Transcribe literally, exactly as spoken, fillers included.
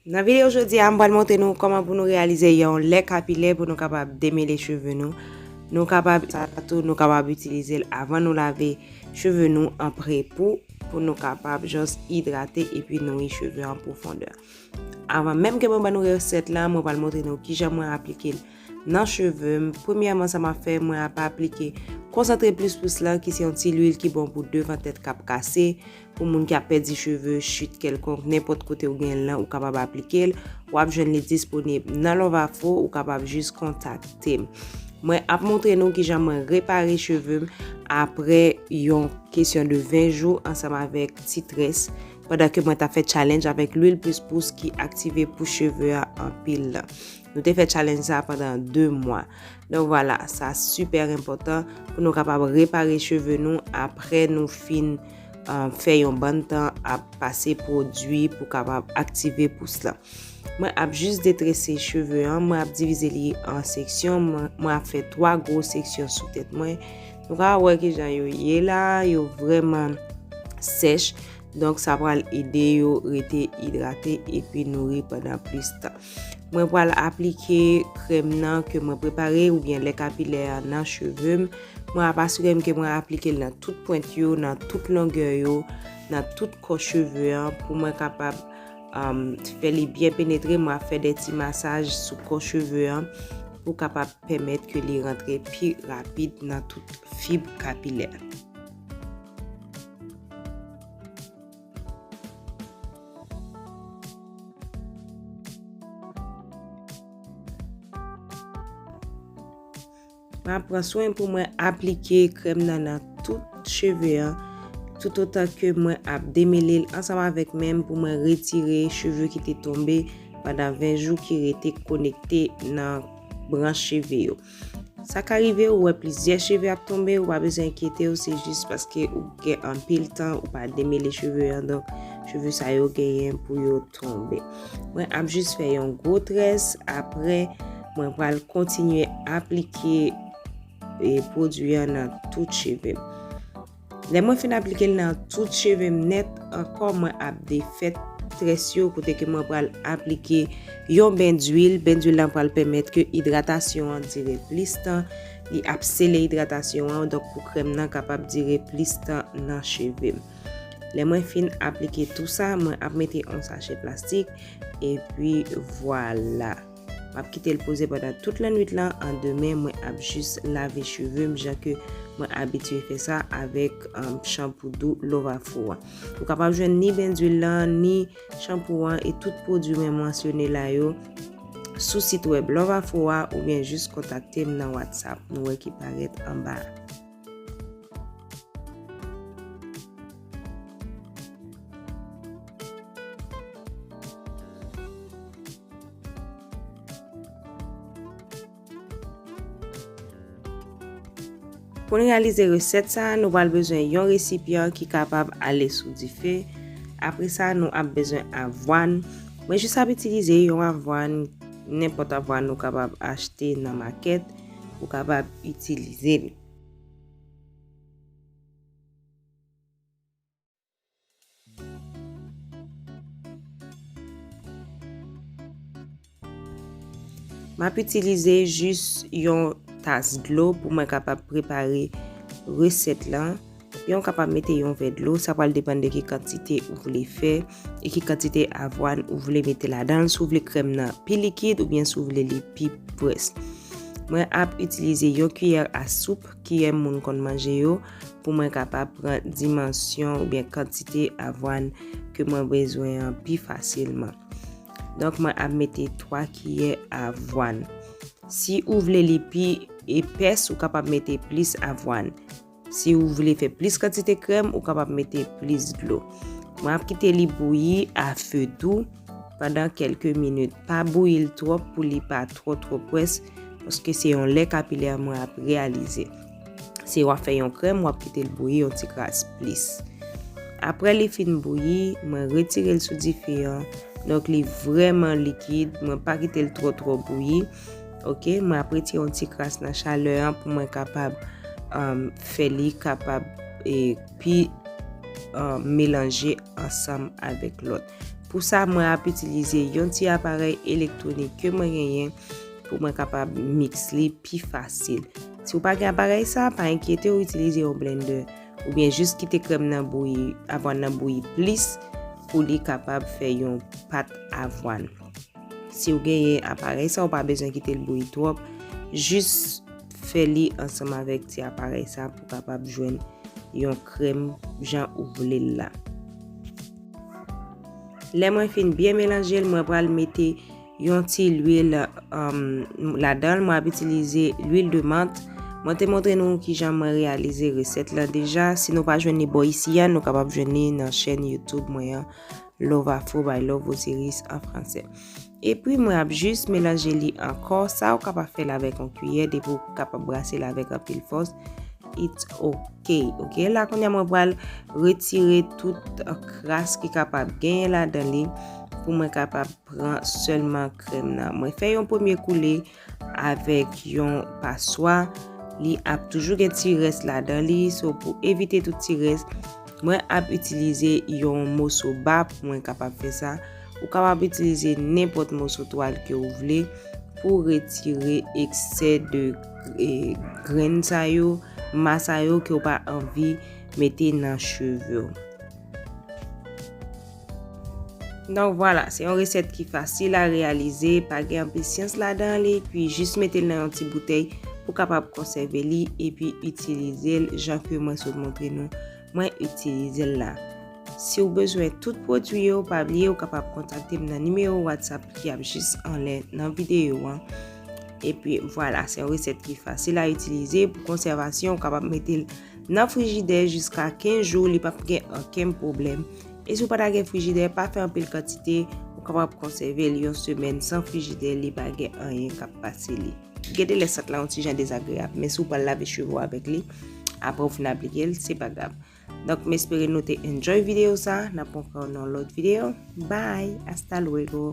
Nan videyo jodi a, m pral montre nou kòman pou nou reyalize yon lè kapilè pou nou kapab demele cheve nou. Nou kapab, sa tou, nou kapab itilize l avan nou lave cheve nou an pre pou, pou nou kapab just idrate epi nouri cheve an pwofondè. Avan menm ke mwen ban nou resèt la, mwen pral montre nou kijan mwen aplike l nan cheve m. Premyèman, sa m ap fè, mwen ap aplike konsantre plis plis lan, ki se yon ti lwil ki bon pou devan tèt k ap kase. Pou moun ki ap pèdi cheve, chit kèlkonk, nenpòt kote ou gen l lan, ou kapab aplike l. W ap jwenn li disponib nan Love Afro, ou kapab jis kontakte m. Mwen ap montre nou kijan mwen repare cheve m apre yon kesyon de ven jou ansanm avèk ti très, pandan ke mwen t ap fè challenge avèk lwil plis plis ki aktive pou cheve a anpil lan. Nou te fè challenge sa pandan de mwa. Donk vwala, sa sipè enpòtan pou nou kapab repare cheve nou apre nou fin, uh, fè yon bann tan ap pase pwodui pou kapab aktive pous lan. Mwen ap jis detrese cheve an, mwen ap divize li an seksyon, mwen, mwen ap fè twa gwo seksyon sou tèt mwen. Nou ka wè kijan yo ye la, yo vrèman sèch. Donk, sa pral ede yo rete idrate epi nouri pandan plis tan. Mwen pral aplike krèm nan ke mwen prepare oubyen lè kapilè a nan cheve m. Mwen ap asire m ke mwen aplike l nan tout pwent yo, nan tout longè yo, nan tout kò cheve an pou mwen kapab, um, fè li byen penetre. Mwen ap fè de ti masaj sou kò cheve an pou kapab pèmèt ke li rantre pi rapid nan tout fib kapilè. Mwen ap pran swen pou mwen aplike krèm nan nan tout cheve an, toutotan ke mwen ap demele l ansanm avèk men m pou mwen retire cheve ki te tonbe pandan ven jou ki rete konekte nan branch cheve yo. Sa ka rive ou wè plizyè cheve ap tonbe, ou pa bezwen enkyete w, se jis paske ou gen anpil tan ou pa demele cheve an, donk cheve sa yo genyen pou yo tonbe. Mwen ap jis fè yon gwo très, apre mwen pral kontinye aplike, e, pwodui an nan tout cheve m. Lè mwen fin aplike l nan tout cheve m nèt, ankò mwen ap defèt très yo kote ke mwen pral aplike yon ben dwil. Ben dwil lan pral pèmèt ke idratasyon an dire plis tan, li ap sele idratasyon an, donk pou krèm nan kapab dire plis tan nan cheve m. Lè mwen fin aplike tou sa, mwen ap mete yon sachè plastik, epi vwala. M ap kite l poze pandan tout lannwit lan, an demen mwen ap jis lave cheve m jan ke mwen abitye fè sa avèk, um, chanpou dou Love Afro a. Ou kapab jwenn ni ben dwil lan, ni chanpou an e tout pwodui mwen mansyone la yo sou sit wèb Love Afro a oubyen jis kontakte m nan WhatsApp nou wè ki parèt anba a. Pou n reyalize resèt sa a, nou pral bezwen yon resipyan ki kapab ale sou dife. Apre sa, nou ap bezwen avwàn. Mwen jis ap itilize yon avwàn, nenpòt avwàn ou kapab achte nan makèt, ou kapab itilize li. M ap itilize jis yon tas dlo pou mwen kapab prepare resèt lan. Yon kapab mete yon vè dlo, sa pral depann de ki kantite ou vle fè e ki kantite avwàn ou vle mete ladan l, si w vle krèm nan pi likid oubyen si w vle li pi près. Mwen ap itilize yon kiyè a soup, kiyè moun konn manje yo, pou mwen kapab pran dimansyon oubyen kantite avwàn ke mwen bezwen an pi fasilman. Donk, mwen ap mete twa kiyè avwàn. Si ou vle li pi epès, ou kapab mete plis avwàn. Si ou vle fè plis kantite krèm, ou kapab mete plis dlo. Mwen ap kite li bouyi a fe dou pandan kèlke minit. Pa bouyi l twòp pou li pa twò, twò près, paske se yon lè kapilè mwen ap reyalize. Si w ap fè yon krèm, w ap kite l bouyi yon ti kras plis. Apre li fin bouyi, mwen retire l sou dife an. Donk, li vrèman likid. Mwen pa kite l twò, twò bouyi. Oke, mwen ap retire yon ti kras nan chalè an pou mwen kapab, um, fè li kapab, e, pi, um, melanje ansanm avèk lòt. Pou sa, mwen ap itilize yon ti aparèy elektwonik ke mwen genyen pou mwen kapab miks li pi fasil. Si w pa gen aparèy sa, pa enkyete w, itilize yon blender oubyen jis kite krèm nan bouyi, avwàn nan bouyi plis pou li kapab fè yon pat avwàn. Si w genyen aparèy sa, ou pa bezwen kite l bouyi twòp, jis fè li ansanm avèk ti aparèy sa pou kapab jwenn yon krèm jan ou vle l la. Lè mwen fin byen melanje l, mwen pral mete yon ti lwil um, ladan l. Mwen ap itilize lwil de mant. Mwen te montre nou kijan mwen reyalize resèt la deja. Si nou pa jwenn li bò isi a, nou kapab jwenn li nan chèn YouTube mwen an, Love Afro by Love Osiris an fransè. Epi mwen ap jis melanje li ankò. Sa ou kapab fè l avèk yon kiyè depi ou kapab brase l avèk anpil fòs. It's ok. Ok, la kounye a mwen pral retire tout kras ki kapab genyen ladan li pou mwen kapab pran sèlman krèm nan. Mwen fè yon premye koule avèk yon paswa. Li ap toujou gen ti rès ladan li. So, pou evite tout ti rès, mwen ap itilize yon moso ba pou mwen kapab fè sa. Ou kapab itilize nenpòt moso twal ke ou vle pou retire eksè de e, grenn sa yo, ma sa yo ke ou pa anvi mete nan cheve w. Donk vwala, se yon resèt ki fasil a reyalize, pa gen anpil syans ladan li, epi jis mete l nan yon ti boutèy pou kapab konsève li epi itilize l jan ke mwen sot montre nou mwen itilize l la. Si w bezwen tout pwodui yo, pa bliye ou kapab kontakte m nan nimewo WhatsApp ki ap jis anlè nan videyo an. Epi vwala, se yon resèt ki fasil a itilize pou konsèvasyon. Ou kapab mete l nan frijidè jiska kenz jou, li p ap gen okenn pwoblèm. E si w pa ta gen frijidè, pa fè anpil kantite, ou kapab konsève l yon semèn san frijidè, li pa gen anyen k ap pase li. Gen de lè sant la yon ti jan dezagreyab, men si w pral lave cheve w avèk li, apre w fin aplike l, se pa grav. Donk, m espere nou te enjoy videyo sa. N ap wè ankò nan lòt videyo. Bye! Hasta luego!